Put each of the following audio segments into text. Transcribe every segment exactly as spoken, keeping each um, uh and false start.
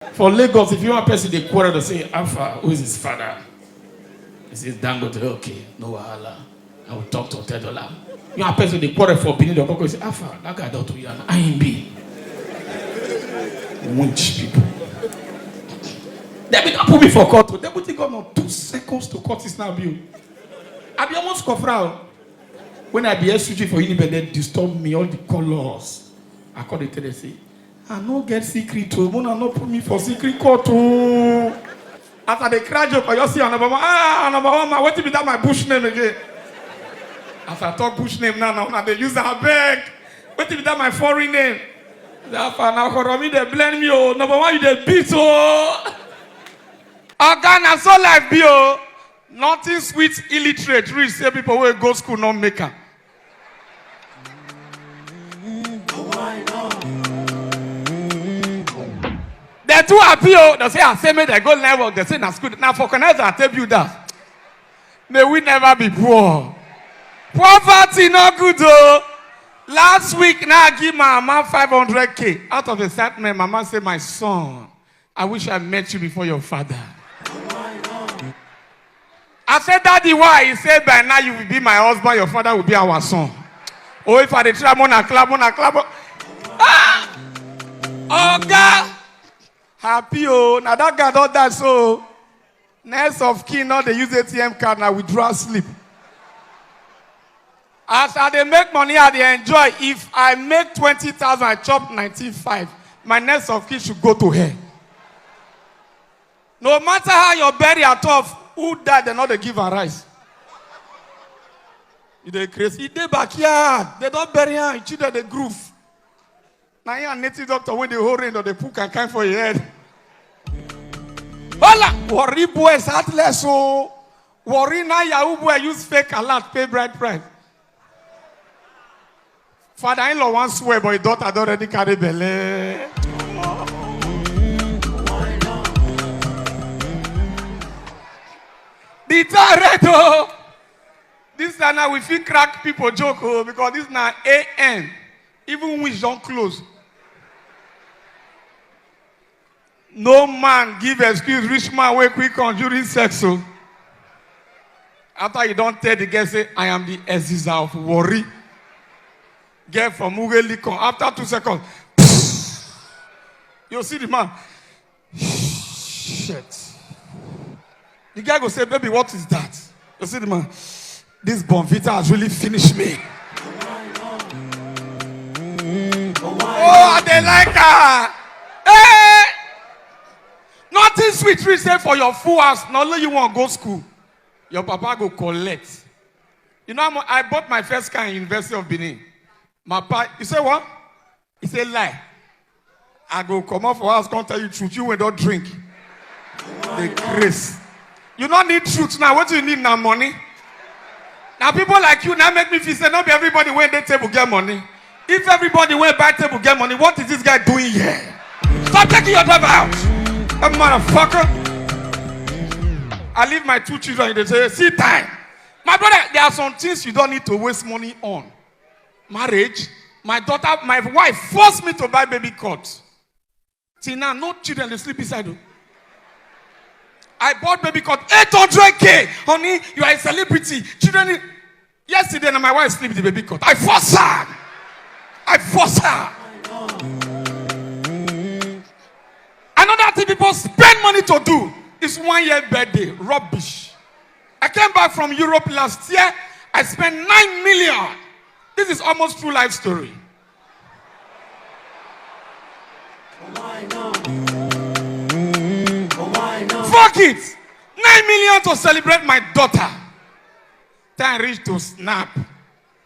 For Lagos, if you want person dey quarrel, they say, "Alpha, who is his father?" He says, "Dangote." "Okay, no wahala. I will talk to Otedola." You want person dey quarrel for Benin, they come say, "Alpha, that guy don too young. I am be." Winch people. They be don put me for court. They put it on two seconds to court is now bill. I be almost kofra. When I be S U G for Uniben, they disturb me, all the colors. I call the tell them say, "I no get secret o, una no put me for secret court o." As I dey cry joke, I just see number one. "Ah, number one man, wetin be that my bush name again?" As I talk bush name now, now una dey use am beg. "Wetin be that my foreign name?" That far now, Koromi dey blend me o. Number one, you dey beat o. Oga, na so life be o. Nothing sweet illiterate reach say people wey go school no make am. They too happy o. They say, "I say make they go learn work." They say, "Na school, na for organizer I take build that." May we never be poor. Poverty no good o. Last week, now I give my mama five hundred K. Out of excitement, mama say, "My son, I wish I met you before your father." I said, "Daddy, why?" He said, "By now you will be my husband, your father will be our son." Oh, if I dey try, mona clap, mona clap. Ah! Oga, happy o. Now that guy don die, so next of kin no dey use A T M card, na withdrawal slip. As I dey make money, I dey enjoy. If I make twenty thousand, I chop nineteen five. My next of kin should go to hell. No matter how your burial tough, who die, they no dey give am rice. You dey craze. E dey backyard. They don bury am. Children dey groove. Na him and native doctor wey dey hold rain don dey put kankan for him head. Hola! Warri boys heartless o. Warri na Yahoo boy use fake alert pay bride price. Father-in-law wan swear, but his daughter don already carry belle. The time red o. This time now we fit crack people joke o, because this na A N. Even winch don close. No man give excuse reach man wey quick come during sex o. After you don tell the girl say, "I am the Eziza of Warri." Girl from Ughelli come. After two seconds, you see the man. Shit. The guy go say, "Baby, what is that?" You see the man. "This Bonvita has really finished me." Oh, I dey like her. Hey! Nothing sweet reach say for your full house, na only you wan go school. Your papa go collect. You know how much I bought my first car in University of Benin. My pa, you say what? He say lie. I go comot for house, come tell you truth. You wey don drink. The grace. You no need truth now. What you need na money. Now people like you now make me feel say no be everybody wey dey table get money. If everybody wey buy table get money, what is this guy doing here? Stop taking your driver out. A motherfucker. I leave my two children. They say, "See time." My brother, there are some things you don't need to waste money on. Marriage, my daughter, my wife forced me to buy baby cot. Till now, no children dey sleep inside o. I bought baby cot, eight hundred K. Honey, you are a celebrity. Children, yesterday, na my wife sleep the baby cot. I force her. I force her. Another thing people spend money to do is one year birthday. Rubbish. I came back from Europe last year. I spent nine million. This is almost true life story. Fuck it. Nine million to celebrate my daughter. Time reach to snap.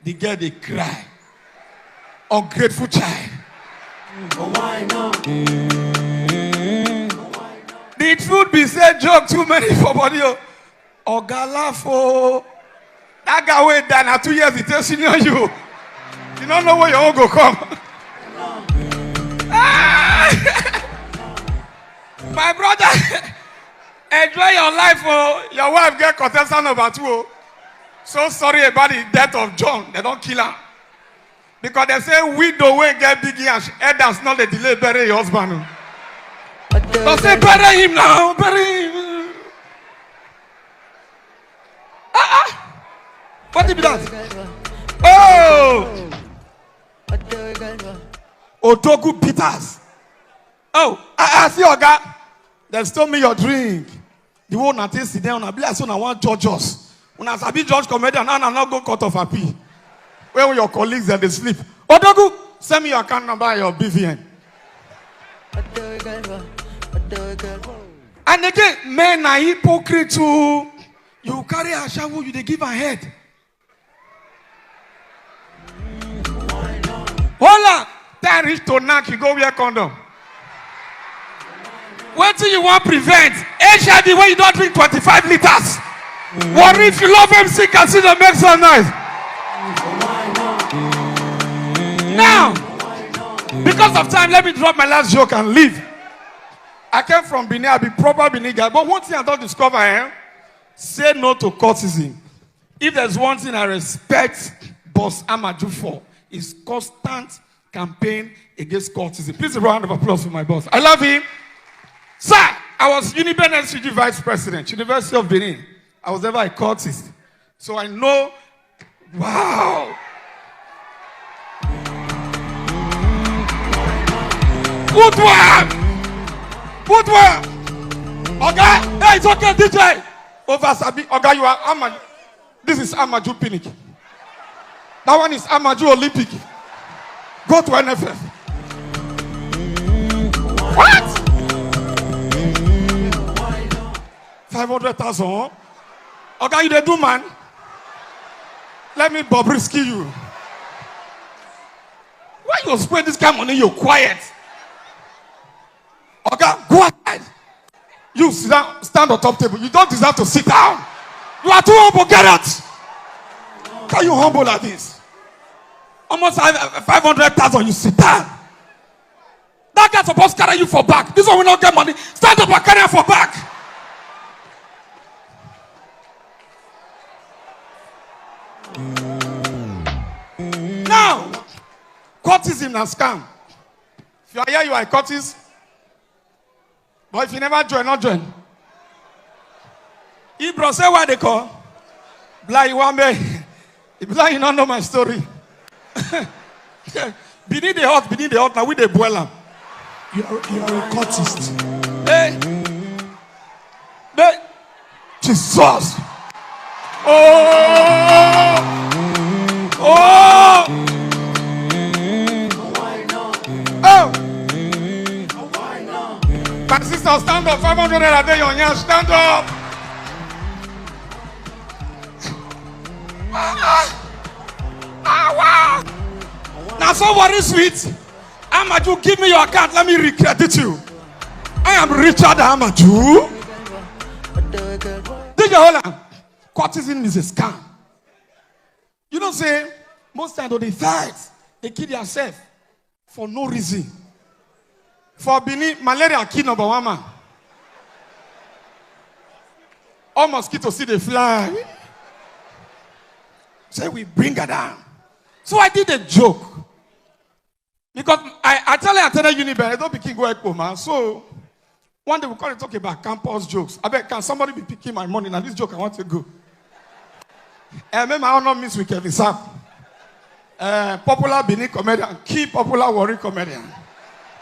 The girl dey cry. Ungrateful child. The truth be say joke too many for body o. Oga laugh o. That guy wey die na two years he take senior you. You no know where your own go come. Ah! My brother, enjoy your life o. Your wife get contestant number two o. So sorry about the death of John. They don kill am. Because they say widow wey get big yansh, elders no dey delay bury your husband o. Don't say bury him now, bury him. Ah, ah. What be that? Oh, Odogu Peters. Oh, I, I see Oga. Dem stole me your drink. The one that is sitting down, I be like so na one judge us. When I sabi judge comedian, and I not go court of appeal. Where your colleagues and they sleep. Odogu, send me your account number and your B V N. And again, men are hypocrite too. You carry a shower, you dey give a head. Hola, time reach to knack, you go wear condom. Wetin you wan prevent? H I V wey you don drink twenty-five liters. Worry if you love M C Casino, make some noise. Now, because of time, let me drop my last joke and leave. I came from Benin, I be proper Benin guy, but one thing I don discover, eh? Say no to cultism. If there's one thing I respect Boss Amaju for, is constant campaign against cultism. Please, a round of applause for my boss. I love him. Sir, I was Uniben S U G Vice President, University of Benin. I was never a cultist. So I know. Wow. Put one. Put one. Oga, hey, it's okay, D J. Over Sabi, Oga, you are Amaju. This is Amaju Pinnick. That one is Amaju Olympic. Go to N F F. What? Five hundred thousand. Oga, you dey do, man? Let me Bobrisky you. Why you spend this kind of money? You quiet. Oga, go ahead. You sit down, stand on top table. You don't deserve to sit down. You are too humble. Get out. Can you humble like this? Almost five hundred thousand, you sit down. That guy supposed carry you for back. This one will not get money. Stand up and carry am for back. Now, cultism na scam. If you are here, you are a cultist. But if you never join, not join. Ibro, say why they call. Bla Iwambe. Bla, you don't know my story. Benin dey hot, Benin dey hot. Now we dey boil am. You are, you are a cultist. Hey. Hey. Jesus. Oh. Oh. Oh. My sister, stand up. Five hundred naira dey your hand. Stand up. Ah, ah, ah, wow. Now so worry sweet. Amaju, give me your account. Let me recredit you. I am Richard Amaju. D J Holland, cultism is a scam. You know say most times they fight, they kill themselves for no reason. For Benin, malaria kill number one man. All mosquitoes see they fly. Say we bring her down. So I did a joke. Because I, I tell her, I tell her Uniben, I don't begin go Ekpo, man. So one day we call it talk about campus jokes. I bet, can somebody be picking my money? Now this joke, I want to go. And make my honor miss with Kevin Sam. Uh, popular Benin comedian, key popular Warri comedian.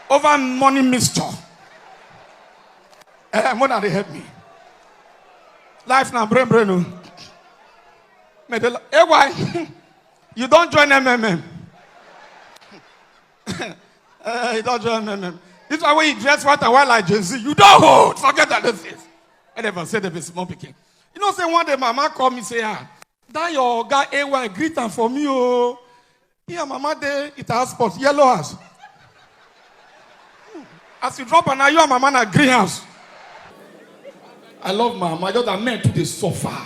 Over money mixture. Uh, more than they help me. Life now, brain, brain. Oh. May the, eh, why? You don't join M M M. Eh, you don't join M M M. This is why when you dress white and white like Gen Z, you don't hold. Forget that this is. I never said if it's small picking. You know, say one day mama call me, say, ah, that your guy A Y, greet am for me, oh. Yeah, mama dey, it has spot, yellow house. As you drop an eye, you and mama na greenhouse. I love mama, just that men too dey suffer.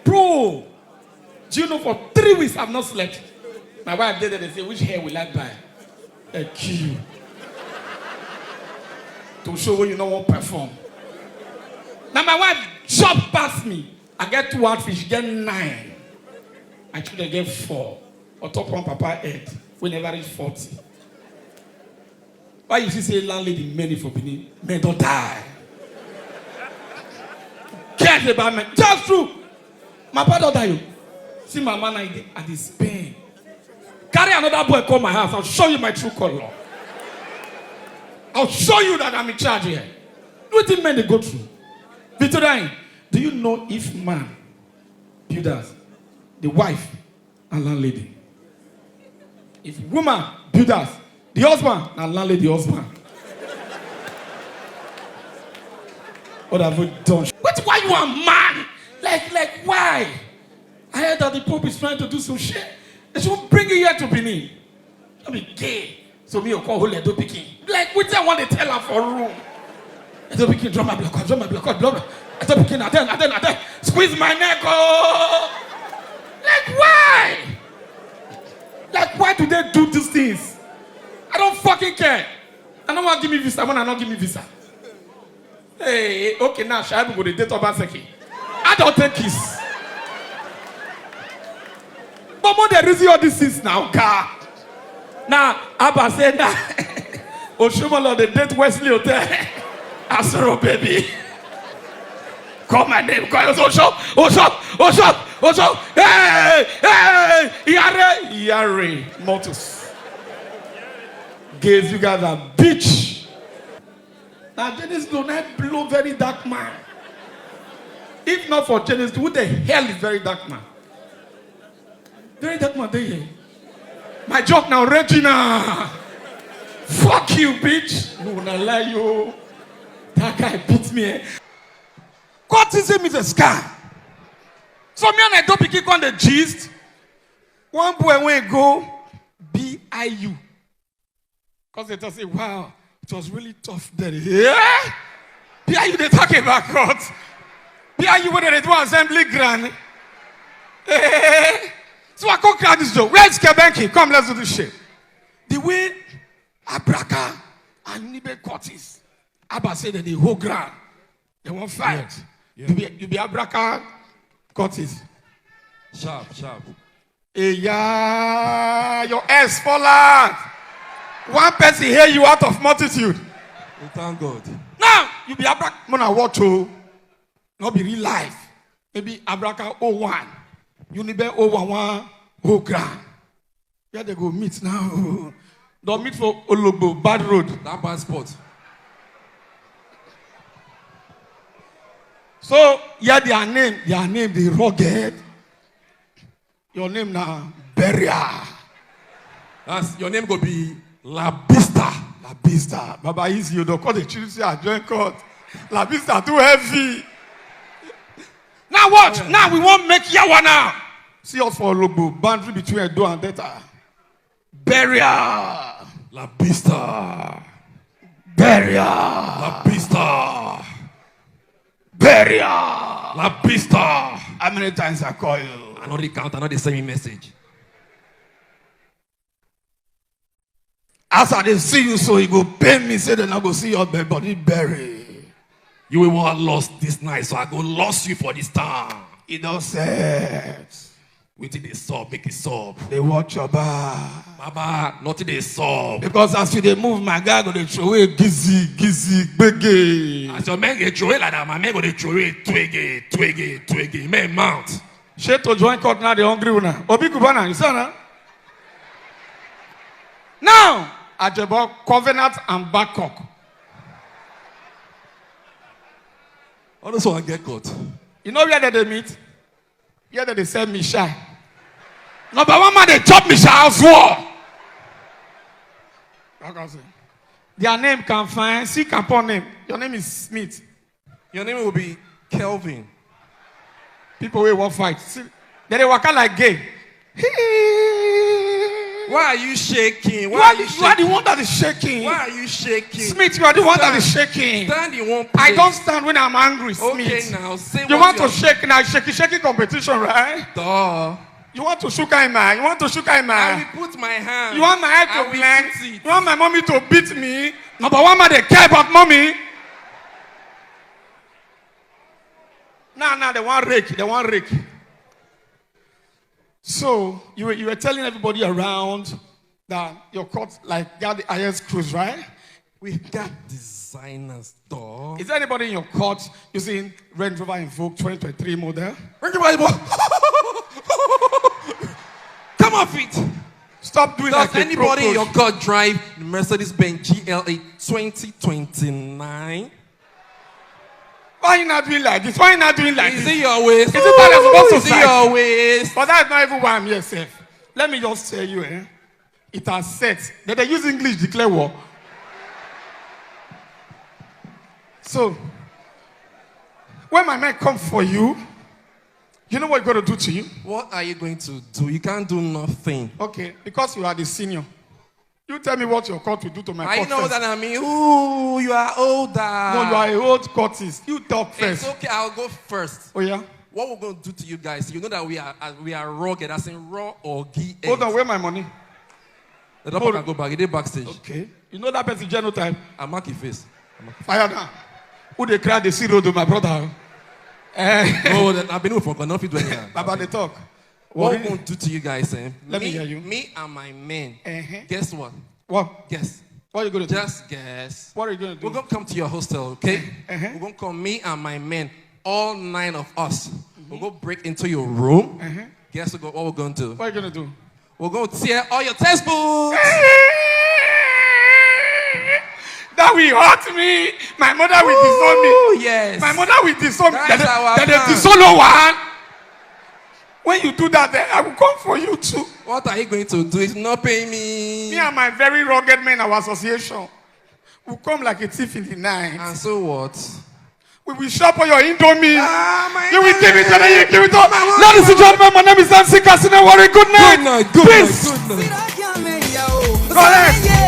Bro, do you know for three weeks I've not slept? My wife dey there, they say, which hair will I buy? A kill. To show when you no wan perform. Now my wife chop pass me. I get two outfits, she get nine. My children get four. On top one papa head, we never reach forty. Why you see say landlady many for Benin? Men don die. Get about men. Just true. My papa don die o. See my man, I dey, I dey spend. Carry another boy come my house. I'll show you my true color. I'll show you that I'm in charge here. Wetin men dey go through? Victoria, do you know if man build house, the wife and landlady? If woman build house, the husband na landlady husband. What have we done? Wait, why you a man? Like, like, why? I heard that the Pope is trying to do some shit. They should bring you here to Benin. Don't be gay. So me, you call who Edo pikin. Like, wetin I want to tell her for room? Edo pikin, draw my blood, draw my blood, draw my Edo pikin, and then, and then, and then, squeeze my neck, oh. Like, why? Like, why do they do these things? I don't fucking care. I don't want give me visa when I not give me visa. Hey, okay, now Shaibu go dey date Obaseki. I don't take kiss. But more the reason all these things now, car. Now, Abba say now, Oshumalo dey date Wesley Hotel. Asoro baby. Call my name, call Osho, Osho, Osho, Osho. Hey, hey, Yare, Yare, Motus. Gays, you guys are bitch. Now, Genesis do not blow very dark man. If not for Genesis, who the hell is very dark man? Very dark man, dey here. My job now, Regina. Fuck you, bitch. No, na lie, yo. That guy beat me. Eh? Courtism is a scam. So me and I don't begin on the gist. One boy went go B I U. Because they just say, wow, it was really tough there. Yeah? B I U, they talk about God. B I U, whether they do assembly grant. Eh? So I come crack this joke. Where's Kebenki? Come, let's do this shit. The way Abraka and Nibe Curtis, Abba said that the whole ground, they won't fight. Yeah. Yeah. You be, you be Abraka Curtis. Sharp, sharp. Eya, your ears fall out. One person hear you out of multitude. We thank God. Now, you be Abraka. Mona watch o. Not be real life. Maybe Abraka oh one. Unibe oh one, one whole ground. Where they go meet now? Don't meet for Ologbo, bad road. That bad spot. So, yeah, their name, their name, they rugged. Your name now, Beria. That's your name go be La Bista. La Bista. Baba, easy. You don't call the chief say I join court. La Bista too heavy. Now what? Oh, yeah. Now we won't make yawa now. See us for Ologbo, boundary between Edo and Delta. Beria. La Bista. Beria. La Bista. Beria. La Bista. How many times I call you? I know they count, I know they send me message. As I dey see you, so you go pay me, say they not go see your dead body bury. You will want lost this night, so I go lost you for this town. It don't set. Wetin dey sup, make it sup. They watch your back. Baba, nothing dey sup. Because as you dey move, my guy go dey throw away gizzy, gizzy, gbege. As your men dey throw away like that, my men go dey throw away twege, twege, twege. Men mount. Shey to join court now, they hungry una. Obi Cubana, you saw now? Now, Ajebo, Covenant and Babcock. All those one get court. You know where they dey meet? Where they dey sell me shy. Number one man, they chop me shy as well. Like I say, their name can find, see Kampon name. Your name is Smith. Your name will be Kelvin. People wey wan fight. See, they dey waka like gay. Why are you shaking? Why You are are the, you you are the shaking? one that is shaking. Why are you shaking? Smith, you are the one that is Stand. shaking. Stand in one place. I don't stand when I'm angry, Smith. Okay, now say You what want you to are shake now, shaky, shaky competition, right? Duh. You want to shook him, man. You want to shook him, I man. will put my hand. You want my head I to will blank? put it. You want my mommy to beat me? Number one man, they care about mommy. Now, now, they want rake. They want rake. So, you were, you were telling everybody around that your court, like, got the highest cruise, right? We got designers, dog. Is there anybody in your court using Range Rover Evoque twenty twenty-three model? Range Rover Evoque. Come off it. Stop doing Does like a anybody in your cockroach. court drive the Mercedes Benz G L A twenty twenty-nine? Why you not doing like this? Why you not doing like Is this? it your waist? Is it that I'm supposed to Is it fight? Your waist? But that's not even why I'm here, sef. Let me just tell you, eh? It has set. Then they use English declare war. So, when my men come for you, you know what you're going to do to you? What are you going to do? You can't do nothing. Okay, because you are the senior. You tell me what your court will do to my I court know first. That I mean, ooh, you are older. No, you are a old courtist. You talk It's first. Okay, I'll go first. Oh yeah. What we're going to do to you guys, you know that we are uh, we are rugged, as in raw or gay. Hold on, where my money? The doctor Hold- can go back. He did backstage. Okay. You know that person genotype. I mark your face. Fire down. Who they cry they see road to my brother? Eh, No, that- I've been with for nothing doing here. Baba they talk. What Worry. We're going to do to you guys, eh? Let me me, hear you. Me and my men. Uh-huh. Guess what? What? Guess. What are you gonna do? Just guess. What are you gonna do? We're gonna come to your hostel, okay? Uh-huh. We're gonna come, me and my men, all nine of us. We're gonna break into your room. Uh-huh. Guess what, what we're gonna do? What are you gonna do? We're gonna tear all your textbooks. That will hurt me. My mother will disown me. Oh yes. My mother will disown me. That's Then our they, then they plan. Disown no one. When you do that, then I will come for you too. What are you going to do? It's not paying me. Me and my very rugged men, our association, will come like a thief in the night. And so what? We will shop for your Indomie. Ah, my You will give it to me, you give it up. My Ladies and gentlemen, my name is M C Casino Worry. Good night. Good night. Good Peace. Night. Good night. Correct.